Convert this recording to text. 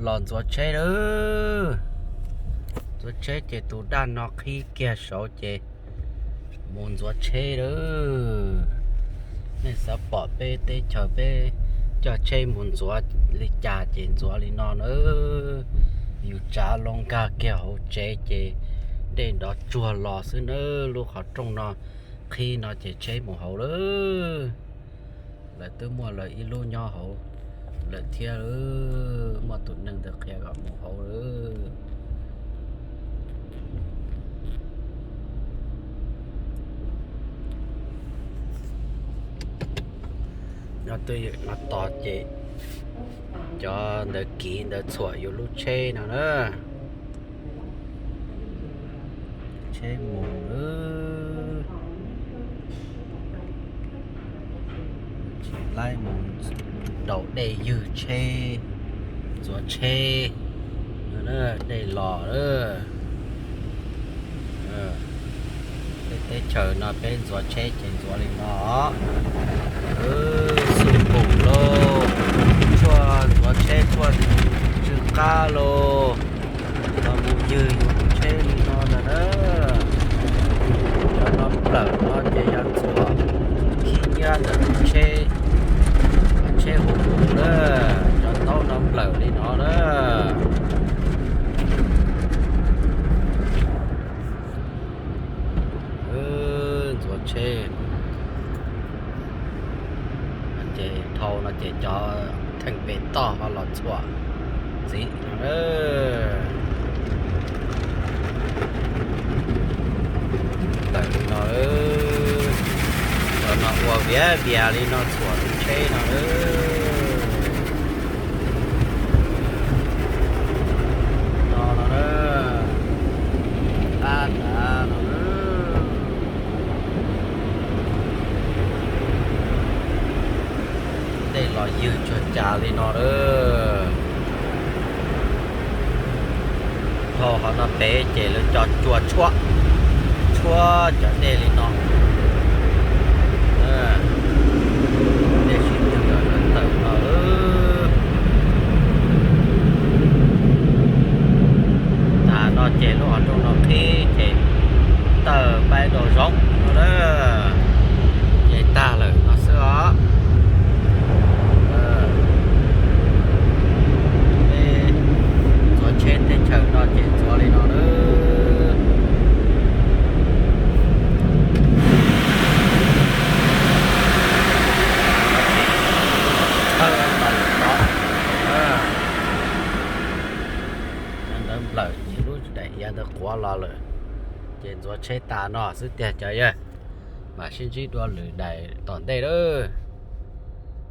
Los ntxuav tsheb lawm. Ntxuav tsheb ces tus daj no qhib kiag saud ces mus ntxuav tsheb lawm. Nej xav pom peb teb chaws peb coj tsheb mus ntxuav li cas ces ntxuav li no na. Yus tsav loo nkag kiag hauv tsev ces dej nrov tsuag los xwb na. Lub qhov rooj no qhib no ces tsheb mus hauv lawm. Lawv twb muaj lawv ib lub nyob hauv lawm thiab, muaj tus neeg ntawd qhia kom mus hauv lawm. Nyob twj ywm no tos ces cov ntawd kiv ntawd txhuam yus lub tsheb no na. Tsheb mus lawm. Tsis laib mus daus dej ywg tsheb, ntxuav tsheb, dej los lawm. Peb teb chaws no peb ntxuav tsheb ces ntxuav li no. Xub pum lauj, tshuaj ntxuav tsheb tshuaj tsw qab lauj, los mus ywg yus lub tsheb li no ntag na. Cov no nplawm no ces yog txhuam khib nyiab ntawm lub tsheb, tsheb hu hu na, cov taub no nplawm li no na. Ntxuav tsheb ces dhau no ces cov theej pem toj ho los txhuam ntxiv no. Tawm li no, cov no ua viav vias li no txhuam lub tsheb no. No no, qab ntav no. Dej los ywg tsuag cas li no lawm. Dhau qhov no pem ces lawv cov cua tshuab, tshuab cov dej li no. Dej sib tw lawm tawm no. Tas no ces lub qhov rooj no qhib ces tawm pais rau zoov no na. Ces tag lawm no xwb os. Peb ntxuav tsheb teb chaws no ces ntxuav li no na. Tawm los tod. Ntawd nplawm ces lub daim hiav ntawd quav los lawm. Ces ntxuav tsheb tas no xwb tiag cov yawg. Mam sib ntsib dua lwm daim tom ntej lawm.